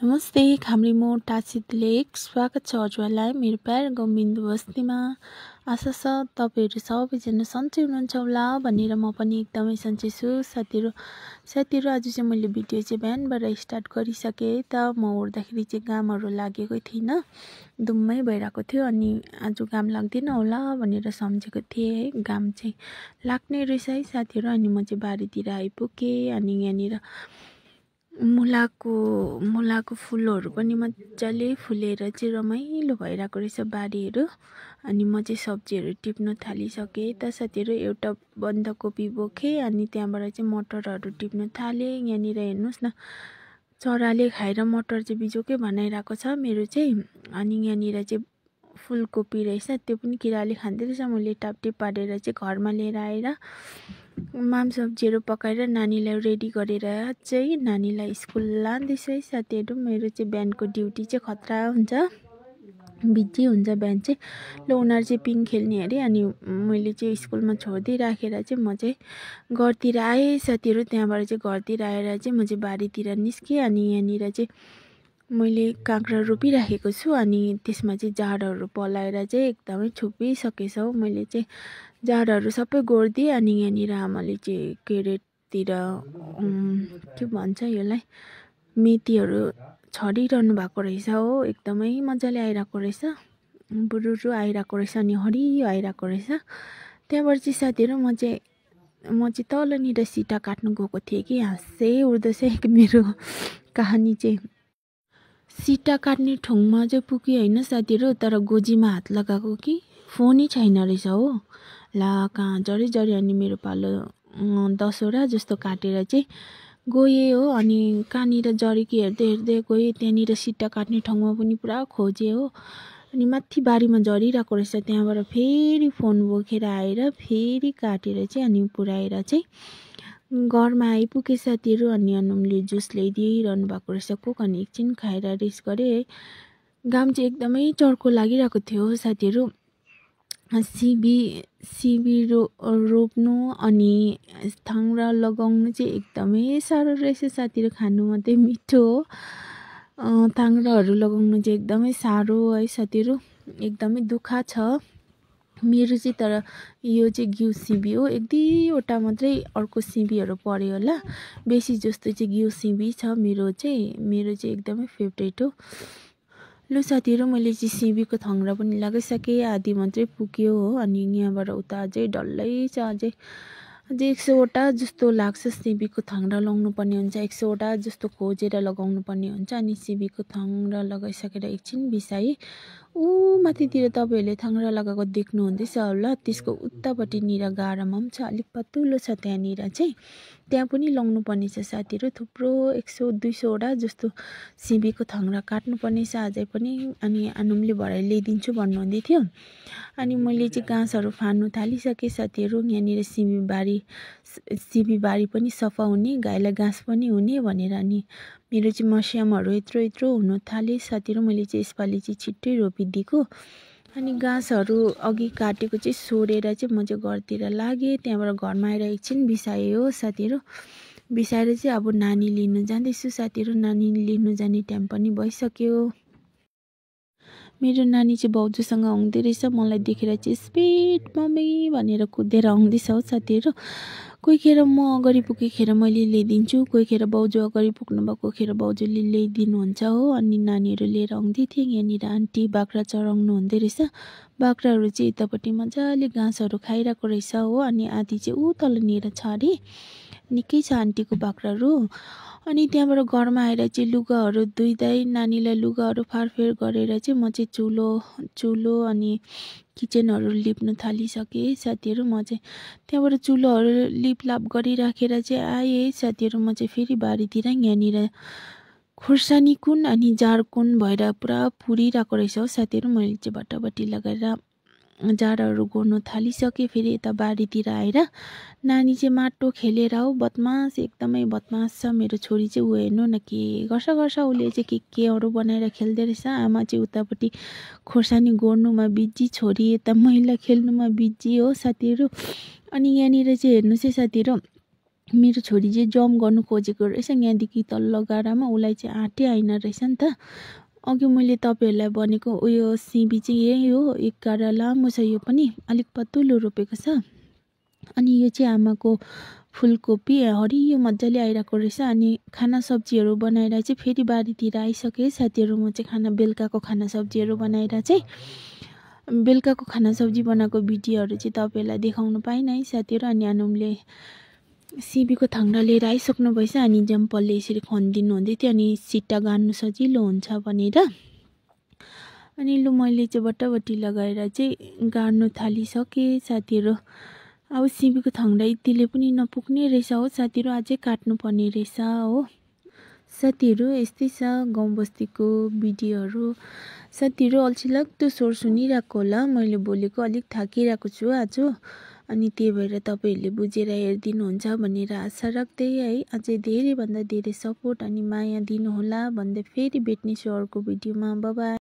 नमस्ते खामरी म टासित लेक स्वागत छ हजुरलाई मेरो प्यारो गाउँबिन्दु बस्तीमा। आशा छ तपाईहरु सबैजना सन्चै हुनुहुन्छ होला भनेर म पनि एकदमै सन्चै छु। साथीहरु आज चाहिँ मैले भिडियो चाहिँ बिहानबाट स्टार्ट गरिसके त म उठ्दाखेरि चाहिँ घामहरु लागेकै थिएन, दुम्मै भइरहेको थियो। अनि आज घाम लाग्दैन होला भनेर सम्झेको थिएँ है, घाम चाहिँ लाग्ने रहेछ है साथीहरु। अनि म चाहिँ बारीतिर आइपुगे। अनि यहाँनिर मुलाको फुलहरु पनि मजाले फुलेर चाहिँ रमाइलो भइरहेको रहेछ बारीहरु। अनि म चाहिँ सब्जीहरु टिप्न थालिसके त साथीहरु। एउटा बन्दाकोपी बोके अनि त्यहाँबाट चाहिँ मटरहरु टिप्न थाले। यहाँनिर हेर्नुस् न, चराले खाएर मटर चाहिँ बिजोकै बनाइरहेको छ मेरो चाहिँ। अनि यहाँनिर चाहिँ फुलकोपी रहेछ, त्यो पनि किराले खाँदै रहेछ। मैले टापटिप पारेर चाहिँ घरमा लिएर आएर माम सब्जीहरु पकाएर नानीलाई रेडी गरेर चाहिँ नानीलाई स्कुल लाँदैछु है साथीहरु। मेरो चाहिँ बिहानको ड्युटी चाहिँ खतरा हुन्छ, बिजी हुन्छ बिहान चाहिँ। ल उनीहरु चाहिँ पिङ खेल्ने अरे, अनि मैले चाहिँ स्कुलमा छोड्दै राखेर चाहिँ म चाहिँ घरतिर आएँ साथीहरु। त्यहाँबाट चाहिँ घरतिर आएर चाहिँ म चाहिँ बारीतिर निस्केँ। अनि यहाँनिर चाहिँ मैले काँक्रा रोपिराखेको छु। अनि त्यसमा चाहिँ झारहरु पलाएर चाहिँ एकदमै छुपिसकेछ हौ। मैले चाहिँ झारहरु सबै गोड्दिए। अनि यहाँनिर आमाले चाहिँ केरेटतिर के भन्छ यसलाई, मेथीहरु छरिरहनु भएको रहेछ हो। एकदमै मजाले आइरहेको रहेछ, बुरुरु आइरहेको रहेछ, अनि हरियो आइरहेको रहेछ। त्यहाँबाट चाहिँ साथीहरु म चाहिँ तलनिर सिटा काट्न गएको थिएँ कि हाँसै उड्दैछ मेरो कहानी चाहिँ। सिटा काट्ने ठाउँमा चाहिँ पुगे हैन साथीहरु, तर गोजीमा हात लगाएको कि फोनै छैन रहेछ हो। ला कहाँ जरी अनि मेरो पालो 10 वटा जस्तो काटेर चाहिँ गए हो। अनि कहाँनिर जरेकी हेर्दै गएँ, त्यहाँनिर सिटा काट्ने ठाउँमा पनि पुरा खोजे हो। अनि माथि बारीमा झरिरहेको रहेछ। त्यहाँबाट फेरि फोन बोकेर आएर फेरि काटेर चाहिँ अनि पुऱ्याएर चाहिँ घरमा आइपुगे साथीहरु। अनि अनुमले जुस ल्याइदिइरहनु भएको रहेछ कोक, अनि एकछिन खाएर रेस्ट गरे है। घाम चाहिँ एकदमै चर्को लागिरहेको थियो साथीहरु। सिबी रोप्नु अनि थाङ्रा लगाउनु चाहिँ एकदमै साह्रो रहेछ साथीहरु। खानु मात्रै मिठो हो, थाङ्राहरु लगाउनु चाहिँ एकदमै साह्रो है साथीहरु। एकदमै दुःख छ मेरो चाहिँ। तर यो चाहिँ घिउ सिबी हो, एक दुईवटा मात्रै अर्को सिबीहरु पर्यो होला, बेसी जस्तो चाहिँ घिउ सिबी छ मेरो चाहिँ एकदमै फेभरेट हो। ल साथीहरु मैले चाहिँ सिबीको थाङ्रा पनि लगाइसके, आधी मात्रै पुग्यो हो। अनि यहाँबाट उता अझै डल्लै छ, अझै 100 वटा जस्तो लाग्छ सिबीको थाङ्रा लगाउनु पर्ने हुन्छ। 100 वटा जस्तो खोजेर लगाउनु पर्ने हुन्छ। अनि सिबीको थाङ्रा लगाइसकेर एकछिन बिसाए। माथितिर तपाईहरुले थाङ्रा लगाएको देख्नु हुँदैछ होला, त्यसको उतापट्टिनिर गाडामा पनि छ, अलिक पतुलो छ त्यहाँनिर चाहिँ, त्यहाँ पनि लाउनु पर्ने छ साथीहरु। थुप्रो 100-200 वटा जस्तो सिबीको थाङ्रा काट्नु पर्ने छ अझै पनि। अनि अनुमले भरे ल्याइदिन्छु भन्नुहुँदै थियो। अनि मैले चाहिँ घाँसहरु फाड्नु थालिसके साथीहरु। यहाँनिर सिबी बारी पनि सफा हुने, गाईलाई घाँस पनि हुने भनेर। अनि मेरो चाहिँ मस्यामहरु यत्रो हुन थाले साथीहरु। मैले चाहिँ यसपालि चाहिँ छिट्टै रोपिदिएको। अनि घाँसहरु अघि काटेको चाहिँ सोरेर चाहिँ म चाहिँ घरतिर लागे। त्यहाँबाट घरमा आएर एकछिन बिसाए हो साथीहरु। बिसाएर चाहिँ अब नानी लिनु जाँदैछु साथीहरु। नानी लिनु जाने टाइम पनि भइसक्यो। मेरो नानी चाहिँ बाउजूसँग आउँदै रहेछ, मलाई देखेर चाहिँ स्पिड मम्मी भनेर कुदेर आउँदैछ हो साथीहरु। कोही खेर म अगाडि पुगेखेर मैले ल्याइदिन्छु, कोही खेर बाउजू अगाडि पुग्नु भएको खेर बाउजूले ल्याइदिनुहुन्छ हो। अनि नानीहरु लिएर आउँदै थिए। यहाँनिर आन्टी बाख्रा चराउनु हुँदै रहेछ। बाख्राहरु चाहिँ यतापट्टि मजाले घाँसहरु खाइरहेको रहेछ हो। अनि आधी चाहिँ ऊ तलनिर छ अरे, निकै छ आन्टीको बाख्राहरु। अनि त्यहाँबाट घरमा आएर चाहिँ लुगाहरु धुइदै नानीलाई लुगाहरु फारफेर गरेर चाहिँ म चाहिँ चुलो अनि किचनहरु लिप्न थालिसके साथीहरु। म चाहिँ त्यहाँबाट चुलोहरु लिपलाप गरिराखेर चाहिँ आए साथीहरु। म चाहिँ फेरि बारीतिर यहाँनिर खुर्सानी कुन अनि जार कुन भएर पुरा पुरिरहेको रहेछ हो साथीहरु। मैले चाहिँ भट्टाभट्टी लगाएर झारहरु गोड्न थालिसके। फेरि यता बारीतिर आएर नानी चाहिँ माटो खेलेर हो, बदमास एकदमै बदमास छ मेरो छोरी चाहिँ। ऊ हेर्नु न के गर्छ उसले चाहिँ केहरू बनाएर खेल्दै रहेछ। आमा चाहिँ उतापट्टि खोर्सानी गोड्नुमा बिजी, छोरी यता मैला खेल्नुमा बिजी हो साथीहरु। अनि यहाँनिर चाहिँ हेर्नुस् है साथीहरु, मेरो छोरी चाहिँ जम्प गर्नु खोजेको रहेछ यहाँदेखि तल्लो गाडामा, उसलाई चाहिँ आँटै आएन रहेछ नि त। अघि मैले तपाईँहरूलाई भनेको उयो सिमी चाहिँ यही हो, एक गाडा लामो छ, यो पनि अलिक पतुलो रोपेको छ। अनि यो चाहिँ आमाको फुलकोपी हरियो मजाले आइरहेको रहेछ। अनि खाना सब्जीहरू बनाएर चाहिँ फेरि बारीतिर आइसकेँ साथीहरू। म चाहिँ बेलुकाको खाना सब्जीहरू बनाएर चाहिँ बेलुकाको खाना सब्जी बनाएको भिडियोहरू चाहिँ तपाईँहरूलाई देखाउनु पाइनँ है साथीहरू। अनि अनुमले सिमीको थाङ्रा लिएर आइसक्नु भएछ। अनि जम्पलले यसरी खनिदिनु हुँदै थियो, अनि सिट्टा गाड्नु सजिलो हुन्छ भनेर। अनि लु मैले चाहिँ बट्टाबट्टी लगाएर चाहिँ गाड्नु थालिसकेँ साथीहरू। अब सिमीको थाङ्रा यतिले पनि नपुग्ने रहेछ हो साथीहरू, अझै काट्नुपर्ने रहेछ हो साथीहरू। यस्तै छ गाउँ बस्तीको भिडियोहरू साथीहरू। अल्छी लाग्दो स्वर सुनिरहेको होला, मैले बोलेको अलिक थाकिरहेको छु आज। अनि त्यही भएर तपाईँहरूले बुझेर हेरिदिनुहुन्छ भनेर आशा राख्दै है, अझै धेरैभन्दा धेरै सपोर्ट अनि माया दिनुहोला भन्दै फेरि भेट्नेछु अर्को भिडियोमा। Bye bye.